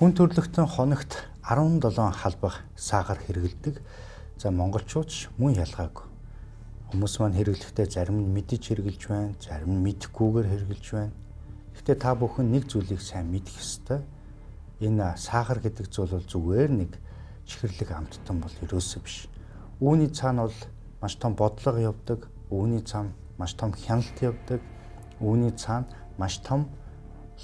Хүн төрөлхтөн хоногт 17 халбаг сахар хэрэглэдэг. За, монголчууд ч мөн ялгаагүй. Хүмүүс маань хэрэглэхдээ зарим нь мэдэж хэрэглэж байна, зарим нь мэдэхгүйгээр хэрэглэж байна. Гэхдээ та бүхэн нэг зүйлийг сайн мэдэх ёстой. Энэ сахар гэдэг зүйл бол зүгээр нэг чихэрлэг амттан бол ерөөсөө биш. Үүний цаана бол маш том бодлого явдаг, үүний цаана маш том хяналт явдаг, үүний цаана маш том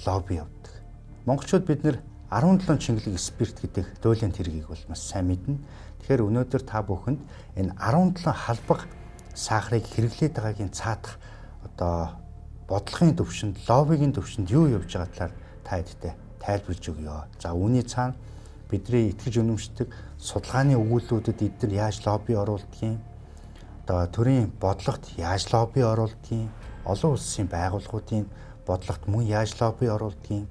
лобби явдаг. Монголчууд бид нэр 17 чингэлэг спирт гэдэг дуулийн тэргийг бол маш сайн мэднэ. Тэгэхээр өнөөдөр та бүхэнд энэ 17 халбаг сахарыг хэрэглээд байгаагийн цаадах одоо бодлогын төвшөнд, лоббигийн төвшөнд юу явж байгаа талаар та хэдтэй тайлбарлаж өгье. За, үүний цаана бидний итгэж үнэмшдэг судалгааны өгүүлбэрүүдэд эдгээр яаж лобби оруулдгийг, одоо төрийн бодлогот яаж лобби оруулдгийг, олон улсын байгууллагуудын бодлогот мөн яаж лобби оруулдгийг,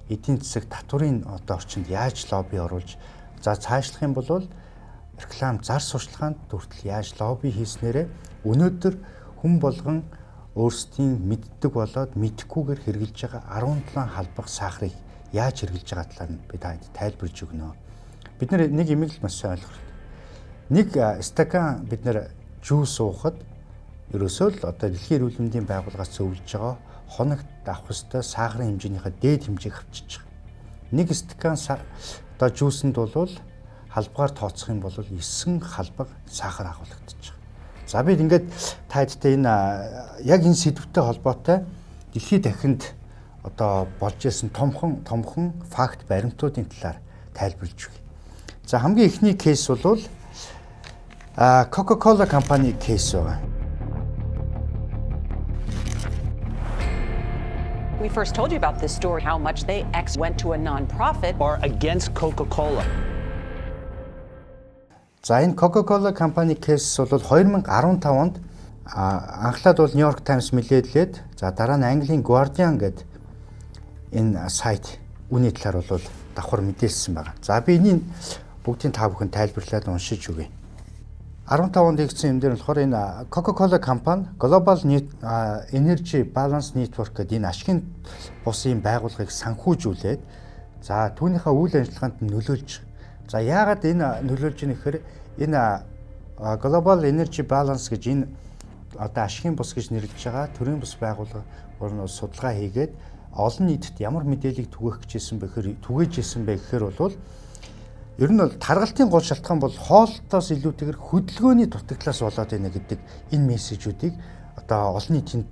эдийн засаг татварын одоо орчинд яаж лобби оруулж, за, цаашлах юм бол реклам зар сурталчилгаанд хүртэл яаж лобби хийснээрээ өнөөдөр хүн болгон өөрсдийн мэддэг болоод мэдэхгүйгээр хэрэглэж байгаа 17 халбаг сахарыг яаж хэрэглэж байгаа талаар нь би танд тайлбарлаж өгнө. Бид нар нэг юмыг л маш сайн ойлгох хэрэгтэй. Нэг стакан бид нар juice уухад ерөөсөө л одоо дэлхийн эрүүл мэндийн байгууллагаас зөвлөж байгаа хоногт авах ёстой сахарын хэмжээнийхээ дээд хэмжээг авчиж байгаа. Нэг стакан одоо juice энд бол халбгаар тооцох юм бол 9 халбаг сахар агуулагдаж байгаа. За, би ингээд та хэдтэй энэ яг энэ сэдвтэй холбоотой дэлхийд дахинд одоо болж исэн томхон томхон факт баримтуудын талаар тайлбарлаж өгье. За, хамгийн эхний case бол Coca-Cola компани case байгаа. We first told you about this story, how much they X went to a nonprofit are against Coca-Cola. За, энэ Coca-Cola компани case бол 2015 онд анхлаад бол New York Times мэдээлээд, за, дараа нь Английн Guardian гэдэг энэ сайт үүний талаар бол давхар мэдээлсэн байгаа. За, би энийг бүгдийн та бүхэн тайлбарлаад уншиж өгье. 15 онд хийгдсэн юм дээр болохоор энэ Coca-Cola компани Global Energy Balance Network гэдэг энэ ашигын бус ийм байгууллагыг санхүүжүүлээд, за, түүнийхээ үйл ажиллагаанд нөлөөлж. За, яагаад энэ нөлөөлж ийн гэхээр энэ Global Energy Balance гэж энэ одоо ашигын бус гэж нэрлэж байгаа төрийн бус байгууллага бүр судалгаа хийгээд олон нийтэд ямар мэдээллийг түгээх гэжсэн бэ гэхээр, түгээж исэн бэ гэхээр бол ер нь бол таргалтын гол шалтгаан бол хоолтоос илүүтэйгээр хөдөлгөөний дутагдлаас болоод байна гэдэг энэ мессежүүдийг одоо олон нийтийн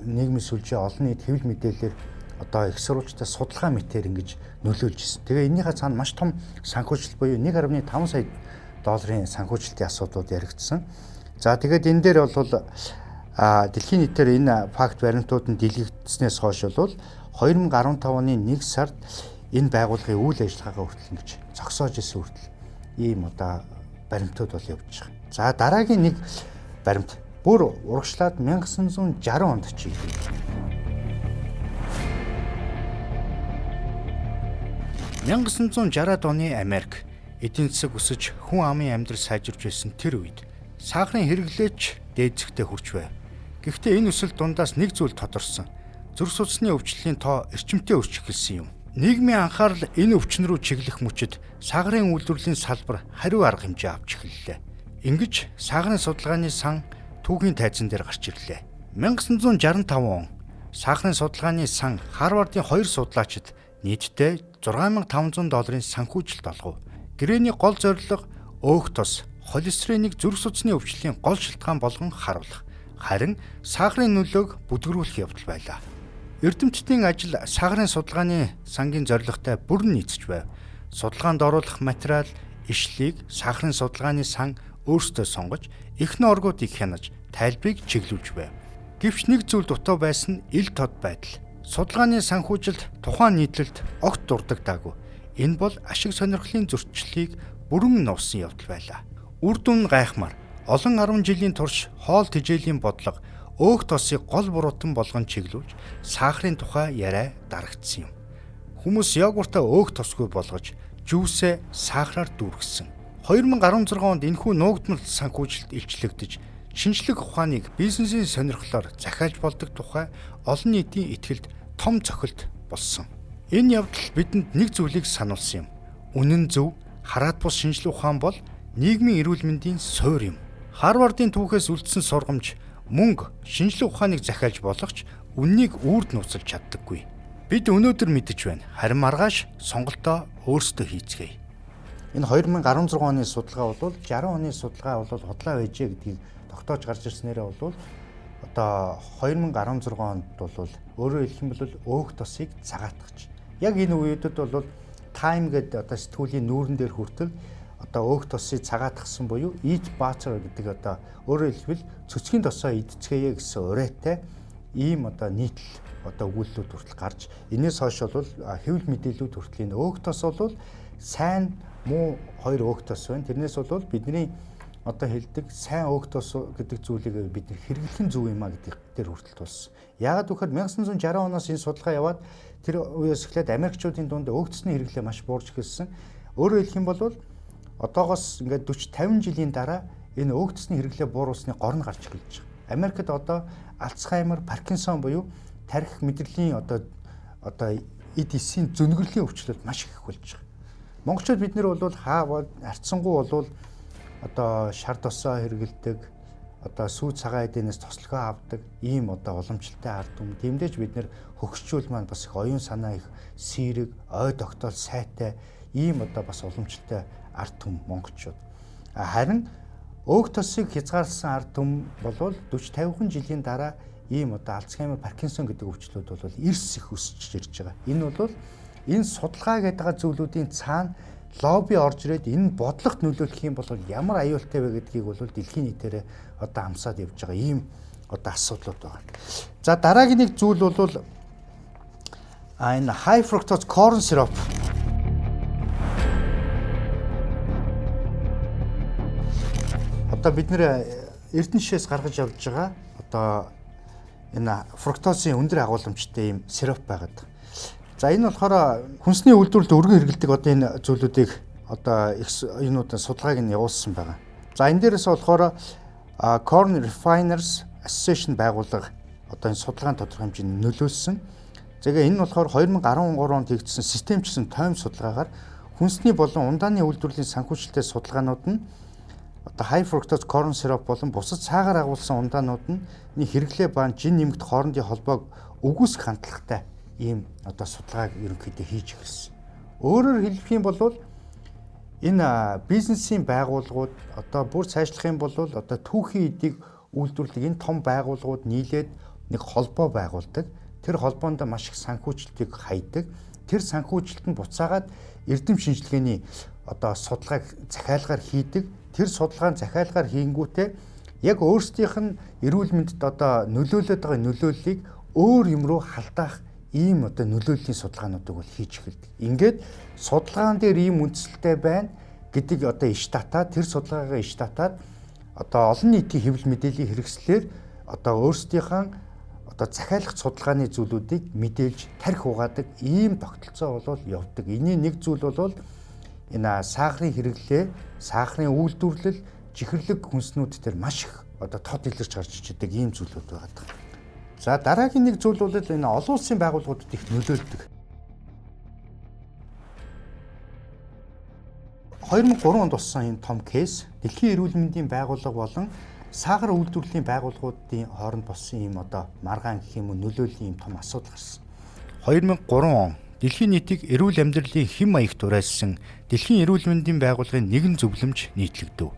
нийгмийн сүлжээ, олон нийт хэвлэл мэдээлэлээр одоо их сурвалжтай судалгаа мэтээр ингэж нөлөөлж ирсэн. Тэгээ энэнийхээ цаана маш том санхүүжилт буюу 1.5 сая долларын санхүүжилтийн асуудлууд яригдсан. За, тэгээд энэ дээр бол дэлхийн нийтээр энэ факт баримтууд нь дэлгэгдснээс хойш бол 2015 оны 1 сард энэ байгууллагын үйл ажиллагаагаа хүртэл ингэж зогсоож исэн хүртэл ийм одоо баримтууд бол явж байгаа. За, дараагийн нэг баримт бүр урагшлаад 1960 онд чиглэв. 1960-ад оны Америк эдийн засаг өсөж, хүн амын амьдрал сайжирч байсан тэр үед сахарын хэрэглээч дээд зэгтээ хүрч байв. Гэхдээ энэ өсөлт дундаас нэг зүйл тодорсон. Зүрх судасны өвчлөлийн тоо эрчимтэй өсч эхэлсэн юм. Нийгмийн анхаарал энэ өвчин рүү чиглэх мөчид сахарын үйлдвэрлэлийн салбар хариу арга хэмжээ авч эхэллээ. Ингэж сахарын судалгааны сан түүхийн тайзан дээр гарч ирлээ. 1965 он сахарын судалгааны сан Харвардын хоёр судлаачид нийтдээ 6500 долларын санхүүжилт олгов. Гэрээний гол зорилго өөх тос холестеринийг зүрх судасны өвчлөлийн гол шалтгаан болгон харуулах, харин сахарын нөлөөг бүдгэрүүлэх явдал байлаа. Эрдэмтдийн ажил сахарын судалгааны сангийн зорилготой бүрэн нийцэж байв. Судалгаанд оруулах материал, ишлэлийг сахарын судалгааны сан өөрсдөө сонгож, технологиудыг хянаж, тайлбарыг чиглүүлж байв. Гэвч нэг зүйл дутуу байсан нь ил тод байдал. Судалгааны санхүүжилт тухайн нийтлэлд огт дурддагдаагүй. Энэ бол ашиг сонирхлын зөрчлийг бүрэн нуусан явдал байлаа. Үр дүн гайхмаар, олон 10 жилийн турш хоол тэжээлийн бодлого өөх тосыг гол буруутан болгон чиглүүлж сахарын тухай яриа дарагдсан юм. Хүмүүс йогуртаа өөх тосгүй болгож, juice ээ сахараар дүүргэсэн. 2016 онд энэхүү нуугдмал санхүүжилт илчлэгдэж, шинжлэх ухааныг бизнесийн сонирхлоор захиалж болдог тухай олон нийтийн итгэлд том цохилт болсон. Энэ явдал бидэнд нэг зүйлийг сануулсан юм. Үнэн зөв, хараат бус шинжлэх ухаан бол нийгмийн эрүүл мэндийн суурь юм. Харвардын түүхээс үлдсэн сургамж мөнгө шинжлэх ухааныг захиалж болох ч үннийг үрд нууцлж чаддаггүй. Бид өнөөдөр мэдэж байна. Харин маргааш сонголтоо өөрсдөө хийцгээе. Энэ 2016 оны судалгаа бол 60 оны судалгаа бол худлаа байжээ гэдгийг тогтоож гарч ирснээрээ бол одоо 2016 онд бол өөрөөр хэлэх юм бол өөх тосыг цагаатгах. Яг энэ үеүүдэд бол Time гэдэг одоо сэтгүүлийн нүүрэн дээр хүртэл одоо өөх тосыг цагаатгсан буюу eat butter гэдэг одоо өөрөөр хэлбэл цөцгийн тосоо идцгээе гэсэн урайтай ийм одоо нийтлэл одоо өгүүлэлүүд хүртэл гарч энэс хойш бол хэвлэл мэдээллүүд хүртэл энэ өөх тос бол сайн муу хоёр өөх тос байна. Тэрнээс бол бидний одоо хэлдэг сайн өөх тос гэдэг зүйлийг бид хэрэглэх нь зөв юм а гэдэг дээр хүртэл тулсан. Яагаад гэвэл 1960 оноос энэ судалгаа яваад тэр үеэс эхлээд Америкчуудын дунд өөх тосны хэрэглээ маш буурч эхэлсэн. Өөрөөр хэлэх юм бол одоогоос ингээд 40 50 жилийн дараа энэ өөх тосны хэрэглээ бууруулсны гор нь гарч эхэлж байгаа. Америкт одоо Альцгеймер, Паркинсон буюу тархи мэдрэлийн одоо эд эсийн зөнгөрлийн өвчлөлт маш их болж байгаа. Монголчууд бид нар бол хаа харьцангуй бол одоо шар тосоо хэрэгэлдэг, одоо сүү цагаан эдэнээс тослогоо авдаг ийм одоо уламжлалтай ард түмэн. Тэмдэж бид нэр хөгшчүүл маань бас их оюун санаа их сэрэг, ой тогтоол сайтай ийм одоо бас уламжлалтай ард түмэн монголчууд. Харин өөх тосыг хязгаарласан ард түмэн болвол 40 50 жилийн дараа ийм одоо Альцгеймер, Паркинсон гэдэг өвчлүүд бол эрс их өсөж ирж байгаа. Энэ бол энэ судалгаа гэдэг зүйлүүдийн цаана лобби орж ирээд энэ бодлогот нөлөөлөх юм бол ямар аюултай вэ гэдгийг бол дэлхийн нийтээрээ одоо амсаад явж байгаа ийм одоо асуудлууд байгаа. За дараагийн нэг зүйл бол энэ high fructose corn syrup. Одоо бид нэр эрдэнэ шишээс гаргаж авч байгаа одоо энэ фруктозын өндөр агуулмжтай ийм сироп байгаад. За энэ болохоор хүнсний үйлдвэрлэлд өргөн хэрэглэдэг одоо энэ зүйлүүдийг одоо их юунуудын судалгааг нь явуулсан байгаа. За энэ дээрээс болохоор Corn Refiners Association байгууллага одоо энэ судалгааны тодорхой хэмжээнд нөлөөлсөн. Тэгээ энэ нь болохоор 2013 онд хийгдсэн системчсэн тойм судалгаагаар хүнсний болон ундааны үйлдвэрлэлийн санхүүжилттэй судалгаанууд нь одоо high fructose corn syrup болон бусад цаагаар агуулсан ундаанууд нь хэрэглээ ба жин нэмэгт хоорондын холбоог үгүйсгэх хандлагатай ийм одоо судалгааг ерөнхийдөө хийж эхэлсэн. Өөрөөр хэлэх юм бол энэ бизнесийн байгууллагууд одоо бүр сайжлах юм бол одоо түүхийн эдийг үйлдвэрлэдэг энэ том байгууллагууд нийлээд нэг холбоо байгуулдаг. Тэр холбоонд маш их санхүүжилтийг хайдаг. Тэр санхүүжилт нь буцаагаад эрдэм шинжилгээний одоо судалгааг захиалгаар хийдэг. Тэр судалгаан захиалгаар хийнгүүтээ яг өөрсдийнх нь эрүүл мэндэд одоо нөлөөлөд байгаа нөлөөллийг өөр юм руу халдаах ийм одоо нөлөөллийн судалгаануудыг бол хийж эхэлдэг. Ингээд судалгаан дээр ийм үндсэлтэй байна гэдэг одоо иш татаад тэр судалгаагаа иш татаад одоо олон нийтийн хэвлэл мэдээллийн хэрэгслээр одоо өөрсдийнхээ одоо захиалах судалгааны зүйлүүдийг мэдээлж тарих угаадаг ийм тогтолцоо бол явдаг. Энийн нэг зүйл бол энэ сахарын хэрэглээ, сахарын үйлдвэрлэл, чихэрлэг хүнснүүд дээр маш их одоо тод илэрч гарч ичдэг ийм зүйлүүд байгаа. За дараагийн нэг зүйл бол энэ олон улсын байгууллагуудад их нөлөөлдөг. 2003 онд болсон энэ том кейс Дэлхийн эрүүл мэндийн байгууллага болон сахар үйлдвэрлэлийн байгууллагуудын хооронд болсон ийм одоо маргаан гэх юм уу нөлөөллийн ийм том асуудал гарсан. 2003 он дэлхийн нийтийг эрүүл амьдралын хэм маягт уриалсан Дэлхийн эрүүл мэндийн байгууллагын нэгэн зөвлөмж нийтлэгдэв.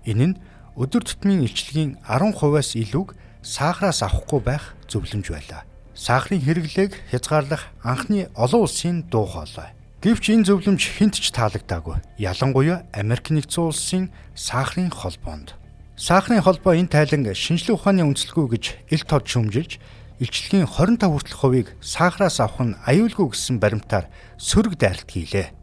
Энэ нь өдөр тутмын илчлэгийн 10%-аас илүүг сахараас авахгүй байх зөвлөмж байлаа. Сахарын хэрэглээг хязгаарлах анхны олон улсын дуу хоолой. Гэвч энэ зөвлөмж хэнд ч таалагдаагүй. Ялангуяа Америк нэгдсэн улсын сахарын холбоонд. Сахарын холбоо энэ тайлан шинжлэх ухааны үндэслэгүй гэж ил тод шүүмжилж, илчлэгийн 25 хүртэлх хувийг сахараас авах нь аюулгүй гэсэн баримтаар сөрөг дайралт хийлээ.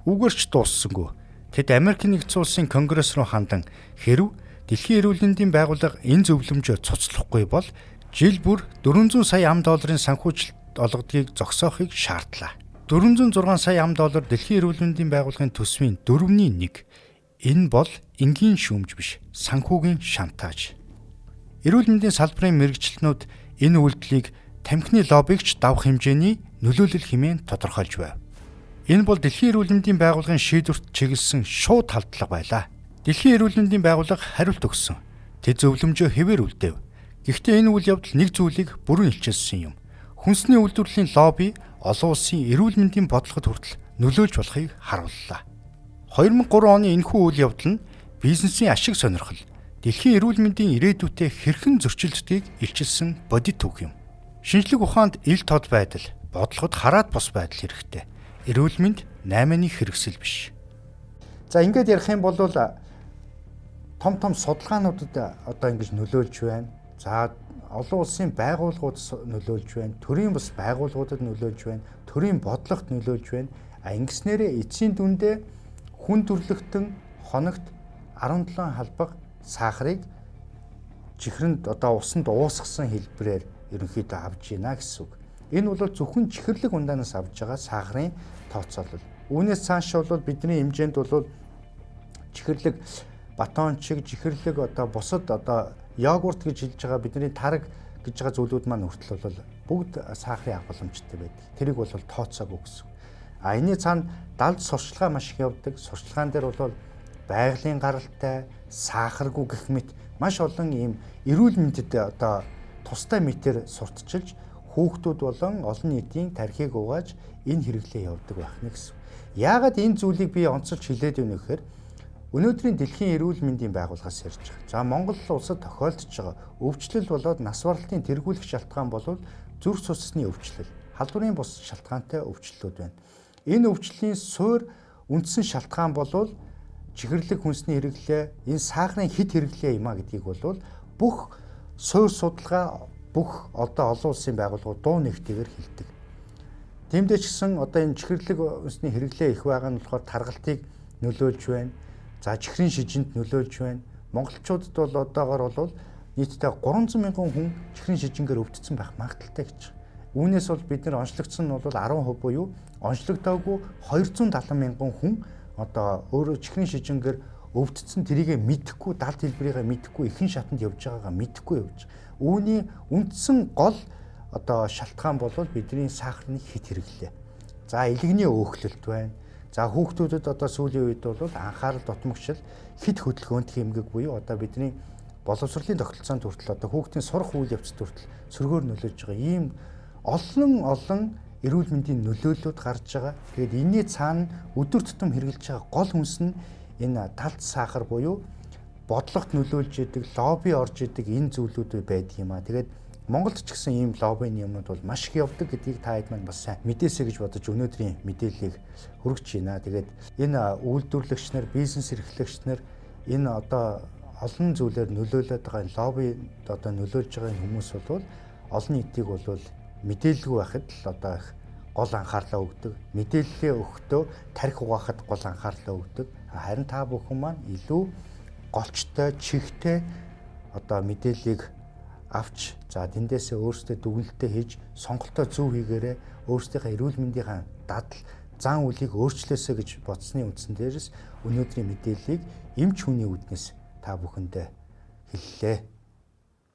Үүгээрч дууссангүй. Тэд Америк нэгдсэн улсын Конгресс руу хандан хэрв Дэлхийн эрүүл мэндийн байгууллага энэ зөвлөмжөө цуцлахгүй бол жил бүр 400 сая ам долларын санхүүжилт олгодгийг зогсоохыг шаардлаа. 406 сая ам доллар Дэлхийн эрүүл мэндийн байгууллагын төсвийн 4-ний 1. Энэ бол энгийн шүүмж биш, санхүүгийн шантаж. Эрүүл мэндийн салбарын мэргэжилтнүүд энэ үйлдэлийг тамхины лоббигч давах хэмжээний нөлөөлөл хэмээн тодорхойлж байв. Энэ бол Дэлхийн эрүүл мэндийн байгууллагын шийдвэрт чиглэсэн шууд халдлага байлаа. Дэлхийн эрүүл мэндийн байгууллага хариулт өгсөн. Тэд зөвлөмжөө хэвээр үлдээв. Гэхдээ энэ үйл явдал нэг зүйлийг бүрэн илчилсэн юм. Хүнсний үйлдвэрлэлийн лобби олон улсын эрүүл мэндийн бодлогод хүртэл нөлөөлж болохыг харууллаа. 2003 оны энэхүү үйл явдал нь бизнесийн ашиг сонирхол, дэлхийн эрүүл мэндийн ирээдүйтэй хэрхэн зөрчилддгийг илчилсэн бодит түүх юм. Шинжлэх ухаанд ил тод байдал, бодлогод хараат бус байдал хэрэгтэй. Эрүүл мэнд 8-ны хэрэгсэл биш. За ингээд ярих юм бол том том судалгаануудад одоо ингэж нөлөөлж байна. За олон улсын байгууллагууд нөлөөлж байна. Төрийн бас байгууллагуудад нөлөөлж байна. Төрийн бодлогот нөлөөлж байна. А ингэснээрээ эцсийн дүндээ хүн төрөлхтөн хоногт 17 халбаг сахарыг чихрэнд одоо усанд уусгасан хэлбэрээр ерөнхийдөө авж байна гэсэн үг. Энэ бол зөвхөн чихэрлэг ундаанаас авж байгаа сахарын тооцоолол. Үүнээс цааш бол бидний хэмжээнд бол чихэрлэг батончиг, чихэрлэг одоо бусад одоо йогурт гэж хэлж байгаа бидний тараг гэж байгаа зүйлүүд маань хүртэл бол бүгд сахарын авах боломжтой байдаг. Тэрийг бол тооцоогүй гэсэн. А энэний цаана далд сурчлагаа маш их явдаг. Сурчлагаан дээр бол байгалийн гаралтай, сахаргүй гэх мэт маш олон ийм эрүүл мэндэд одоо тустай мэтэр сурталчилж хүүхдүүд болон олон нийтийн тархийг угааж энэ хэрэглээ явдаг байх нэ гэсэн. Яагаад энэ зүйлийг би онцолж хэлээд байна вэ гэхээр өнөөдрийн дэлхийн эрүүл мэндийн байгууллагаас ярьж байгаа. За Монгол улсад тохиолдож байгаа өвчлөл болоод нас баралтын тэргүүлэх шалтгаан бол зүрх судасны өвчлөл, халдварын бус шалтгаантай өвчлөлүүд байна. Энэ өвчлөлийн суур үндсэн шалтгаан бол чихэрлэг хүнсний хэрэглээ, энэ сахарын хит хэрэглээ юм а гэдгийг бол бүх суур судалгаа бүх одоо олон улсын байгууллагууд дуу нэгтэйгээр хэлдэг. Тиймдээ ч гэсэн одоо энэ чихэрлэг хүнсний хэрэглээ их байгаа нь болохоор таргалтыг нөлөөлж байна. За чихрийн шижинд нөлөөлж байна. Монголчуудад бол одоогор бол нийтдээ 300 мянган хүн чихрийн шижингээр өвдсөн байх магадлалтай гэж. Үүнээс бол бид нар онцлогдсон нь бол 10% буюу онцлогдоогүй 270 мянган хүн одоо өөрөө чихрийн шижингээр өвдсөн тэрийгэ мэдэхгүй, далд хэлбэрийгээ мэдэхгүй, ихэн шатанд явж байгаагаа мэдэхгүй явж. Үүний үндсэн гол одоо шалтгаан бол бидний сахарны хит хэрэглээ. За илгэний өөхлөлт байна. За хүүхдүүдэд одоо сүүлийн үед бол анхаарал дутмагшил, хит хөдөлгөөнт хэмгэг буюу одоо бидний боловсролын тогтолцоонд хүртэл одоо хүүхдийн сурах үйл явцад хүртэл сөргөөр нөлөөлж байгаа ийм олон эрүүл мэндийн нөлөөллүүд гарч байгаа. Тэгээд энэний цаана өдөр тутам хэрэглэж байгаа гол хүнс нь энэ талт сахар буюу бодлогот нөлөөлж идэг, лобби орж идэг энэ зүйлүүд байдаг юм а. Тэгээд Монголд ч гэсэн ийм лоббины юмнууд бол маш их явдаг гэдгийг та хэд маань бас сайн мэдээсэй гэж бодож өнөөдрийн мэдээллийг хүргэж байна. Тэгээд энэ үйлдвэрлэгч нар, бизнес эрхлэгч нар энэ одоо олон зүйлээр нөлөөлөд байгаа энэ лобби одоо нөлөөлж байгаа энэ хүмүүс бол олон нийтийг бол мэдээлэлгүй байхад л одоо их гол анхаарлаа өгдөг. Мэдээллээ өгөхдөө тархи угаахад гол анхаарлаа өгдөг. Харин та бүхэн маань илүү голчтой, чихтэй одоо мэдээллийг авч за тэндээсээ өөрсдөө дүгнэлтээ хийж сонголтоо зөв хийгээрээ өөрсдийнхээ эрүүл мэндийнхаа дадал зан үйлийг өөрчлөөсэй гэж бодсны үндсэн дээрээс өнөөдрийн мэдээллийг эмч хүний үүднээс та бүхэндээ хэллээ.